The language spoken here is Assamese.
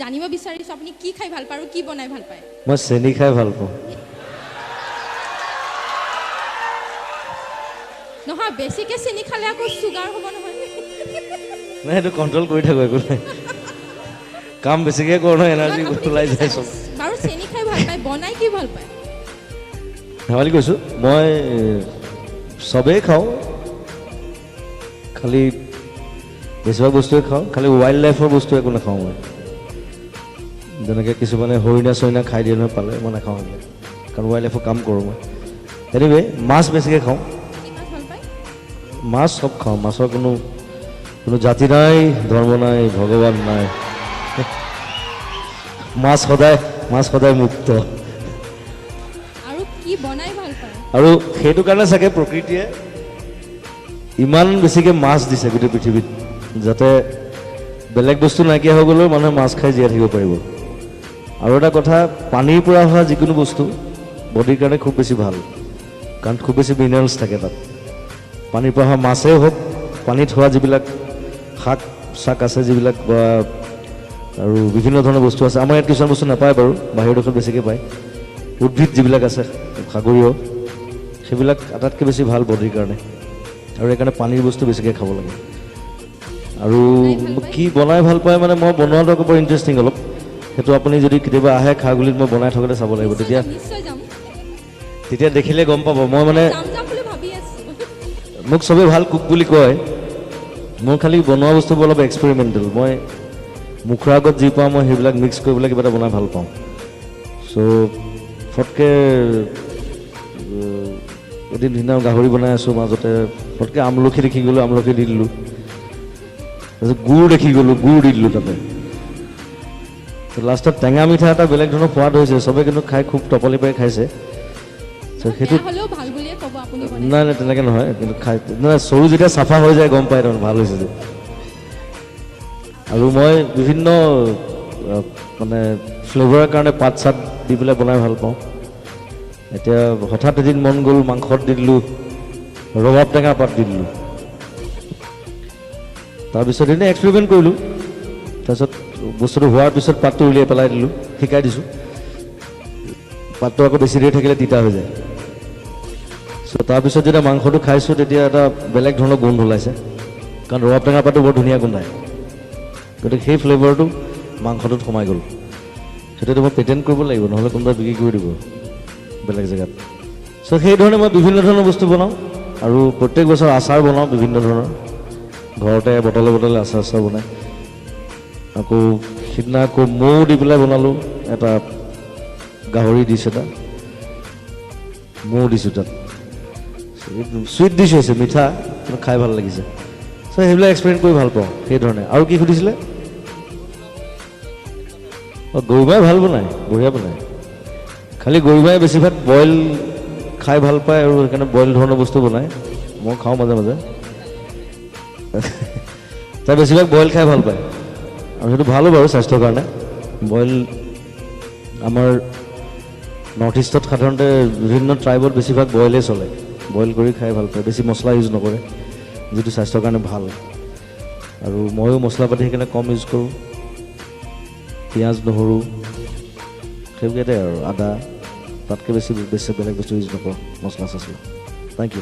জানিব বিচাৰিছোঁ, আপুনি কি খাই ভাল পায় আৰু কি বনাই ভাল পায়? মই চেনি খাই ভাল পাওঁ। নহয়, বেছিকৈ চেনি খালে আকৌ চুগাৰ হ'ব নহয়। নাই, সেইটো কণ্ট্ৰল কৰি থাকোঁ, একো নাই। কাম বেছিকৈ কৰোঁ নহয়, এনাৰ্জি ওলাই যায় চব। বাৰু, চেনি খাই ভাল পায়, বনাই কি ভাল পায়? ধেমালি কৈছোঁ, মই চবেই খাওঁ, খালি বেছিভাগ বস্তুৱে খাওঁ, খালি ৱাইল্ড লাইফৰ বস্তু একো নাখাওঁ মই। যেনেকৈ কিছুমানে হৰিণা চৰিণা খাই দিয়ে নহয় পালে, মই নাখাওঁ সেইবিলাক, কাৰণ ৱাইল্ড লাইফৰ কাম কৰোঁ মই। এনিৱে, মাছ বেছিকৈ খাওঁ। মাছ চব খাওঁ, মাছৰ কোনো কোনো জাতি নাই, ধৰ্ম নাই, ভগৱান নাই, মাছ সদায় মুক্ত। আৰু সেইটো কাৰণে চাগে প্ৰকৃতিয়ে ইমান বেছিকৈ মাছ দিছে গোটেই পৃথিৱীত, যাতে বেলেগ বস্তু নাইকিয়া হৈ গ'লেও মানুহে মাছ খাই জীয়াই থাকিব পাৰিব। আৰু এটা কথা, পানীৰ পৰা হোৱা যিকোনো বস্তু বডিৰ কাৰণে খুব বেছি ভাল, কাৰণ খুব বেছি মিনাৰেলছ থাকে তাত। পানীৰ পৰা হোৱা মাছেই হওক, পানীত হোৱা যিবিলাক শাক চাক আছে যিবিলাক, বা আৰু বিভিন্ন ধৰণৰ বস্তু আছে, আমাৰ ইয়াত কিছুমান বস্তু নাপায় বাৰু, বাহিৰৰ দেশত বেছিকৈ পায়। উদ্ভিদ যিবিলাক আছে সাগৰীয়, সেইবিলাক আটাইতকৈ বেছি ভাল বডিৰ কাৰণে, আৰু সেইকাৰণে পানীৰ বস্তু বেছিকৈ খাব লাগে। আৰু কি বনাই ভাল পায় মানে, মই বনোৱাটো আকৌ বৰ ইণ্টাৰেষ্টিং অলপ। সেইটো আপুনি যদি কেতিয়াবা আহে খাৰঘুলিত, মই বনাই থাকোঁতে চাব লাগিব, তেতিয়া তেতিয়া দেখিলে গম পাব। মই মানে মোক চবেই ভাল কুক বুলি কয়, মোৰ খালি বনোৱা বস্তুবোৰ অলপ এক্সপেৰিমেণ্টেল। মই মুখৰ আগত যি পাওঁ, মই সেইবিলাক মিক্স কৰি পেলাই কিবা এটা বনাই ভাল পাওঁ। চ' ফটকৈ এদিন ধুনীয়া গাহৰি বনাই আছোঁ, মাজতে ফটকৈ আমলখি দেখি গ'লোঁ, আমলখি দি দিলোঁ। তাৰপিছত গুড় দেখি গ'লোঁ, গুড় দি দিলোঁ তাতে। লাষ্টত টেঙা মিঠা এটা বেলেগ ধৰণৰ সোৱাদ হৈছে, চবে কিন্তু খাই খুব টপলি পাই খাইছে। সেইটো নাই নাই, তেনেকৈ নহয়, কিন্তু খাই নাই, চৰু যেতিয়া চাফা হৈ যায় গম পায় তাৰমানে ভাল হৈছে যে। আৰু মই বিভিন্ন মানে ফ্লেভাৰৰ কাৰণে পাত চাত দি পেলাই বনাই ভাল পাওঁ। এতিয়া হঠাৎ এদিন মন গ'ল, মাংসত দি দিলোঁ ৰবাব টেঙা পাত দি দিলোঁ। তাৰপিছত এনেই এক্সপেৰিমেণ্ট কৰিলোঁ, তাৰপিছত বস্তুটো হোৱাৰ পিছত পাতটো উলিয়াই পেলাই দিলোঁ। শিকাই দিছোঁ, পাতটো আকৌ বেছি দেৰি থাকিলে তিতা হৈ যায়। চ' তাৰপিছত যেতিয়া মাংসটো খাইছোঁ, তেতিয়া এটা বেলেগ ধৰণৰ গোন্ধ ওলাইছে, কাৰণ ৰবাব টেঙা পাতটো বৰ ধুনীয়া গোন্ধায়। গতিকে সেই ফ্লেভাৰটো মাংসটোত সোমাই গ'ল। সেইটো মই পেটেণ্ট কৰিব লাগিব, নহ'লে কোনোবাই বিক্ৰী কৰি দিব বেলেগ জেগাত। চ' সেইধৰণে মই বিভিন্ন ধৰণৰ বস্তু বনাওঁ, আৰু প্ৰত্যেক বছৰ আচাৰ বনাওঁ বিভিন্ন ধৰণৰ, ঘৰতে বটলে বটলে আচাৰ চাচাৰ বনাই। আকৌ সিদিনা আকৌ মৌ দি পেলাই বনালোঁ এটা গাহৰি ডিছ এটা, মৌ দিছোঁ তাত। চুইট ডিছ হৈছে, মিঠা, কিন্তু খাই ভাল লাগিছে। চ' সেইবিলাক এক্সপেৰিমেণ্ট কৰি ভাল পাওঁ সেইধৰণে। আৰু কি সুধিছিলে? অঁ, গৰিমাই ভাল বনায়, বঢ়িয়া বনায়। খালি গৰিমাই বেছিভাগ বইল খাই ভাল পায়, আৰু সেইকাৰণে বইল ধৰণৰ বস্তু বনায়। মই খাওঁ মাজে মাজে। তাই বেছিভাগ বইল খাই ভাল পায়, আৰু সেইটো ভালো বাৰু স্বাস্থ্যৰ কাৰণে। বইল আমাৰ নৰ্থ ইষ্টত সাধাৰণতে বিভিন্ন ট্ৰাইবত বেছিভাগ বইলেই চলে। বইল কৰি খাই ভাল পায়, বেছি মছলা ইউজ নকৰে, যিটো স্বাস্থ্যৰ কাৰণে ভাল। আৰু ময়ো মছলা পাতি সেইকাৰণে কম ইউজ কৰোঁ, পিঁয়াজ, নহৰু সেইকেইটাই আৰু আদা, তাতকৈ বেছি বেছি বেলেগ বস্তু ইউজ নকৰোঁ মছলা চছলা। Thank U.